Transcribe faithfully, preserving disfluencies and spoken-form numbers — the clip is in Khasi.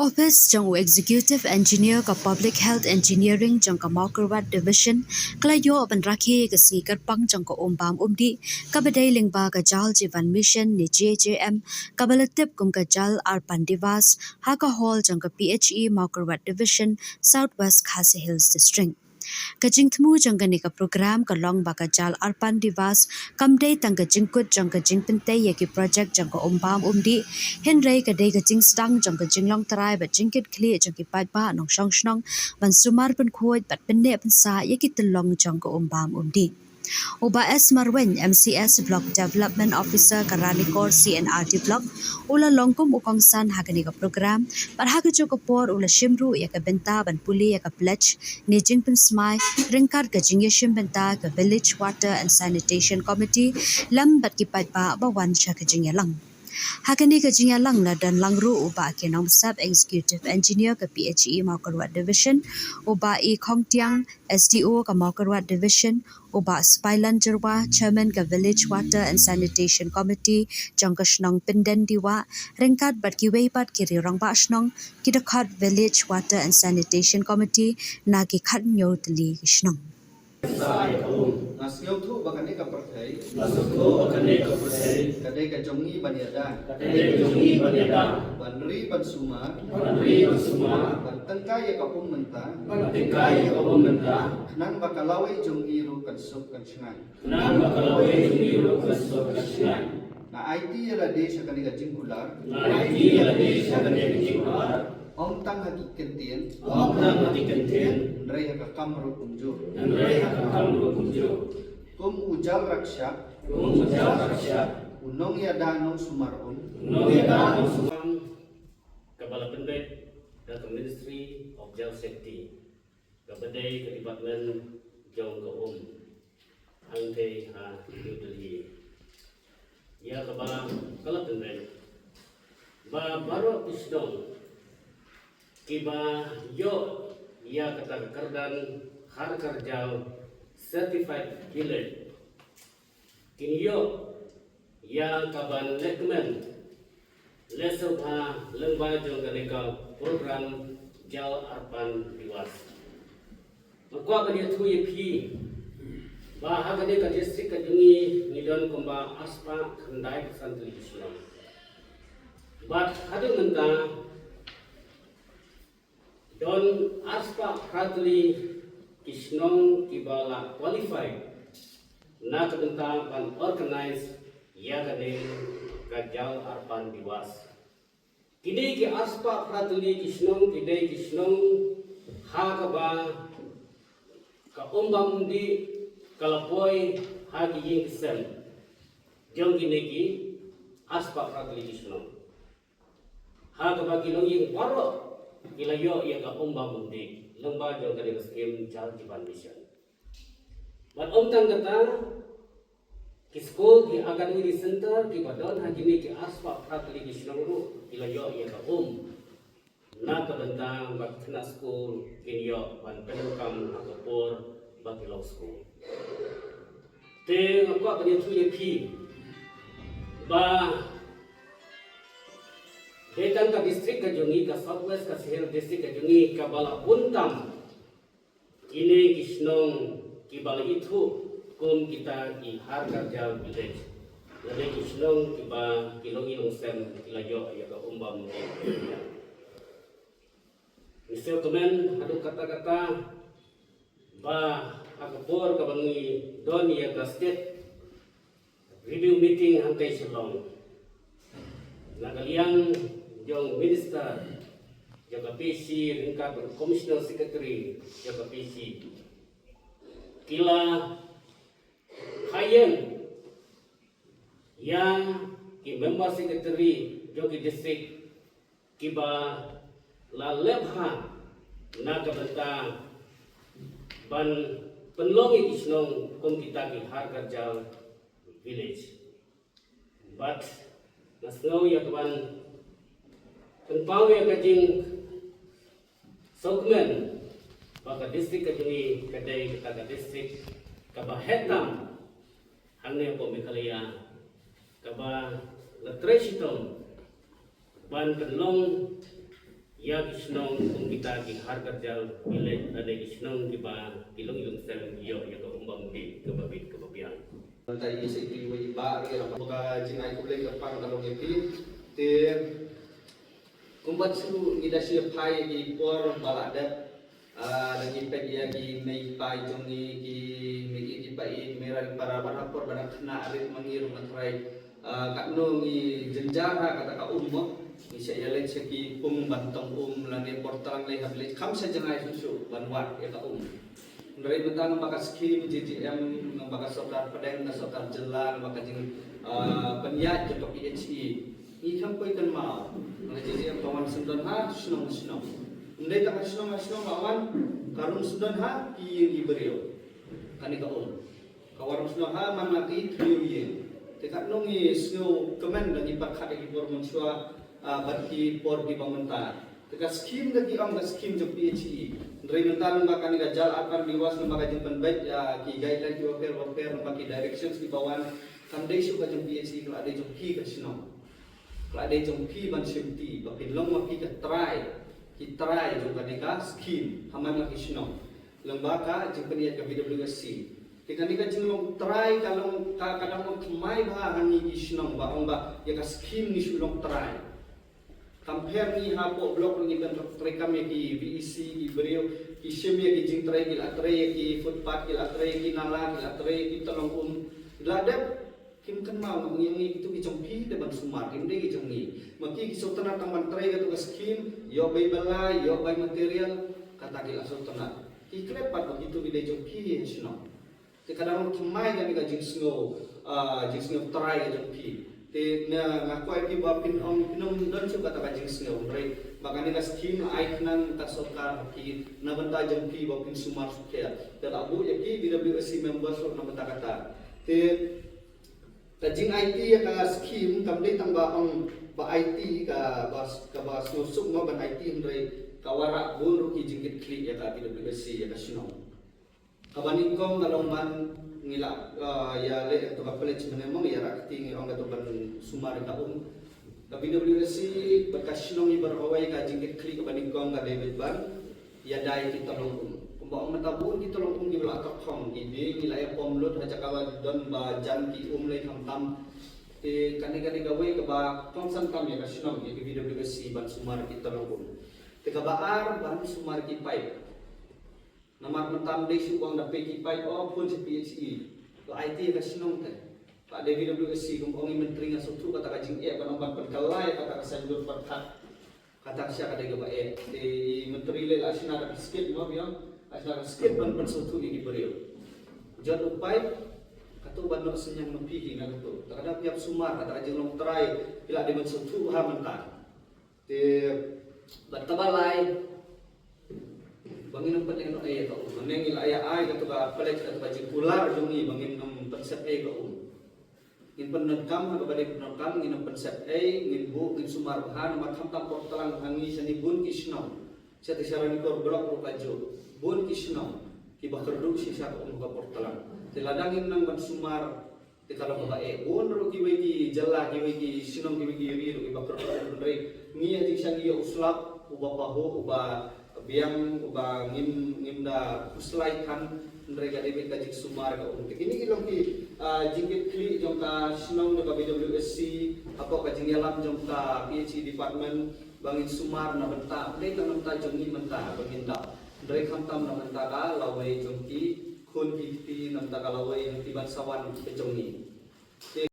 Office jong u Executive Engineer ka Public Health Engineering jong ka Mawkyrwat Division ka la ïoh ban rakhe ïa ka sngi kyrpang jong ka um bam um dih kaba dei lyngba ka Jal Jeevan Mission ne J J M, kaba la tip kum ka Jal Arpan Diwas, ha ka hall jong ka P H E Mawkyrwat Division, South West Khasi Hills District. Ka jingthmu jong kane ka program ka long ba ka Jal Arpan Diwas kam dei tang ka jingkut jong ka jingpyntei ïa ki projek jong ka um bam um dih, hynrei ka dei ka jingsdang jong ka jinglong trai bad jingkitkhlieh jong ki paidbah nongshong shnong ban sumar pynkhuid bad pynneh pynsah ïa ki tyllong jong ka um bam um dih. U Bah S Marwein, M C S Block Development Officer ka Ranikor C and R D Block, u la long kum u kongsan ha kane ka program, bad ha kajuh ka por u la shim ruh ïa ka bynta ban pule ïa ka pledge ne jingpynsmai ryngkat ka jingïashim bynta ka Village Water and Sanitation Committee lem bad ki paidbah ba wan sha ka jingïalang. Ha kane ka jingïalang la don lang ruh u Bah K. Nongbsap, Executive Engineer ka P H E Mawkyrwat Division, u Bah E. Khongtiang, S D O ka Mawkyrwat Division, u Bah Spailan Jyrwa, Chairman ka Village Water and Sanitation Committee jong ka shnong Pyndendiwah, ryngkat bad kiwei pat ki riew rangbah shnong, ki dkhot Village Water and Sanitation Committee na ki khathynñiew tylli ki shnong. Nga sngewthuh ba kane ka pyrthei, nga sngewthuh ba kane ka pyrthei, ka dei ka jong ngi ban ïada, ka dei ka jong ngi ban ïada, ban ri ban sumar, ban ri ban sumar, ban tyngkai ïa ka um mynta, ban tyngkai ïa ka um mynta, khnang ba ka lawei jong ngi ruh kan suk kan shngaiñ. Khnang ba ka lawei jong ngi ruh kan suk kan shngaiñ. Nga aiti ïa lade sha kane ka jingkular. Nga aiti ïa lade sha kane ka jingkular. Ym tang ha ki kyntien. Ym tang ha ki kyntien. Hynrei ha ka kam ruh kumjuh. Hynrei ha ka kam ruh kumjuh. Kum u Jal Rakshak. Kum u Jal Rakshak. U nongïada nongsumar um. U nongïada nongsumar um. Kaba la pynbeit da ka Ministry of Jal Shakti, kaba dei ka department jong ka um, hangtei ha New Delhi, ïa kaba ka la pynbeit ba baroh ki shnong kiba ïoh ïa kata ka kyrdan Har Ghar Jal Certified Village kin ïoh ïa ka ban lehkmen lehsabha lyngba jong kane ka program Jal Arpan Diwas. Nga kwah ban ïathuh ïa phi ba ha kane ka district ka jong ngi ngi don kumba arspah khyndai phew san tylli ki shnong. Bad haduh mynta don arspah phra tylli ki shnong kiba la qualify na ka bynta ban organize ïa kane ka Jal Arpan Diwas. Kine ki arspah phra tylli ki shnong ki dei ki shnong ha kaba ka um bam um dih ka la poi ha ki ïing ki sem jong kine ki arspah phra tylli ki shnong. Ha kaba ki longïing baroh ki la ïoh ïa ka um bam um dih lyngba jong kane ka skim Jal Jeevan Mission. Bad ym tang kata, ki skul, ki Anganwadi Center kiba don ha kine ki arspah phra tylli ki shnong ruh ki la ïoh ïa ka um. Na ka bynta ba ki khynnah skul kin ïoh ban pyndonkam ha ka por ba ki long skul. Te nga kwah ban ïathuh ïa phi ba dei tang ka district ka jong ngi, ka South West Khasi Hills District ka jong ngi, kaba la bun tam kine ki shnong kiba la ithuh kum kita ki Har Ghar Jal Village. Lane ki shnong kiba ki longïing longsem ki la ïoh ïa ka um bam um dih. Ngi sngewkmen haduh katta katta ba ha ka por kaba ngi don ïa ka state review meeting hangtei Shillong, na ka liang jong Minister jong ka P H E ryngkat bad Commissioner Secretary jong ka P H E, ki la khaïing ïa ki member secretary jong ki district kiba la leh bha na ka bynta ban pynlong ïa ki shnong kum kita ki Har Ghar Jal Village. Bad nga sngew ïa ka ban pynpaw ïa ka jing sngewkmen ba ka district ka jong ngi ka dei kata ka district kaba heh tam hangne hapoh Meghalaya, kaba la trei shitom ban pynlong ïa ki shnong kum kita ki har kyrjal ki leit lane ki shnong kiba ki long ïung sem ïoh ïa ka um bam bit kaba bit kaba biang. Mynta i seki wei ba ri ka jingai khublei ka pang ka long ïa ki. Te kumba shu ngi da shi phai ki por ba la dep. Ah, da ngi peit ïa ki mei pa jong ngi ki mei ki pa i mei ra para para por ba na khna rit ma ngi ruh na trai. Ah, katno ngi jynjar ha kata ka um mo. Ngi sha ïa leit sha ki pung ban tong um lane por tlang lei ha village kham sha jngai shu shu ban wad ïa ka um. Hynrei mynta nang ba ka skim J J M nang ba ka sorkar pdeng ka sorkar jylla nang ba ka jing, ah, pynïaid jong ka P H E. Ngi kham poi kynmaw. Nang J J M ka wan syndon ha shnong shnong. Ym dei tang ha shnong ha shnong ka wan ka rung syndon ha ki ïing ki briew. Kane ka um. Ka wan rung syndon ha man la ki thriew ïing. Te katno ngi sngew kmen da ngi pyrkhat ïa ki por mynshuwa, ah, bad ki por kiba mynta. Te ka skim da ki ong ka skim jong P H E. Hynrei mynta nang ba kane ka Jal Arpan Diwas nang ba ka jingpynbeit ïa ki guideline kiba pher ba pher nang ba ki directions kiba wan. Kam dei shuh ka jong P H E ka la dei jong phi ka shnong. Ka la dei jong phi ban shim ti ba phin long ma phi ka trai, ki trai jong kane ka skim ha man la ki shnong. Lyngba ka jingpynïaid ka V W S C. Te kane ka jinglong trai ka long ka, ka dang long thymmai bha ha ngi ki shnong ba ong ba ïa ka skim ngi shu long trai. Kam pher ngi hapoh block ngi ban treikam ïa ki V E C ki briew ki shim ïa ki jingtrei ki la trei ïa ki footpath ki la trei ïa ki nala ki la trei ïa ki tyllong um. La dep Kim kynmaw ngi ngi kitu ki jong phi te ban sumar kim dei ki jong ngi. Ma ki ki sngewtynnat tang ban trei katu ka skim, ïoh bai bylla, ïoh bai material, kata ki la sngewtynnat. Ki klet pat ba kitu ki dei jong phi ha shnong. Te ka dang thymmai kane ka jingsngew, ah, jingsngew trai ka jong phi. Te nga nga kwai phi ba phin ong phin ong don shuh kata ka jingsngew hynrei ba kane ka skim la ai khnang ka sorkar ha phi na bynta jong phi ba phin sumar sukher. Te la buh ïa ki V W S C members ruh na bynta kata. Te Ka jingaiti ïa ka skim kam dei tang ba ong ba aiti ka ba ka ba sngewsuk mo ban aiti hynrei ka wanrah bun ruh ki jingkitkhlieh ïa ka P W S C ïa ka shnong. Kaba nyngkong ka long ban ngi la, ah, ïa leh ïa ka pledge mynne mo ïa rah kti ngi ong ka ban sumar ïa ka um. Ka P W S C bad ka shnong i baroh kawei ka jingkitkhlieh kaba nyngkong ka dei ban ïa dei ki tyllong um. Kumba ong mynta bun ki tyllong um kiba la tyrkhong ki dei ngi la ïa pom lut ha jaka ba don ba jan ki um lei khamtam. Te kane kane kawei kaba kongsan tam ïa ka shnong ïa ka V W S C ban sumar ki tyllong um. Te kaba ar ban sumar ki paip. Namar mynta ym dei shuh ba ong da pei ki paip o phone sha P H E. La aiti ïa ka shnong te. La dei V W S C kum ong i myntri nga sngewthuh kata ka jingeh ban ong ban pynkylla ïa kata ka saiñdur pyrkhat. Kata ka sha ka dei kaba eh. Te i myntri lei la shna da ka skit mo biang. La shna da ka skit ban pynsngewthuh ïa ki briew. Jot u paip, katu ban noh synñiang ma phi hi nga katu. Te ka da phi ap sumar kata ka jinglong trai phi la dei ban sngewthuh ha mynta. Te bad kaba lai ba ngin ym pat leh noh ei ïa ka um. Mynne ngi la ïa ai katu ka pledge katu ka jingkular jong ngi ba ngin ym pynsep ei ïa ka um. Ngin pyndonkam ha kaba dei pyndonkam, ngin ym pynsep ei, ngin buh, ngin sumar bha namar khamtam por tlang ha ngi shane bun ki shnong. Sha te sha Ranikor block ruh ka juh. Bun ki shnong kiba kyrduh shisha ka um ha ka por tlang. Te lada ngim nang ban sumar te ka long kaba eh. Bun ruh kiwei ki jylla, kiwei ki shnong, kiwei ki ri ruh kiba kyrduh um hynrei ngi ïa jingshisha ngi ïoh u slap uba pahuh, uba biang, uba ngim ngim da khuslai than. Hynrei ka dei beit ka jingsumar ka um. Te kine ki long ki, ah, jingkitkhlieh jong ka shnong jong ka V W S C hapoh ka jingïalam jong ka P H E department ba ngin sumar na bynta, ym dei tang na bynta jong ngi mynta ba ngin dap. Hynrei khamtam na bynta ka lawei jong ki khun ki kti, na bynta ka lawei jong ki ban sa wan ka jong ngi.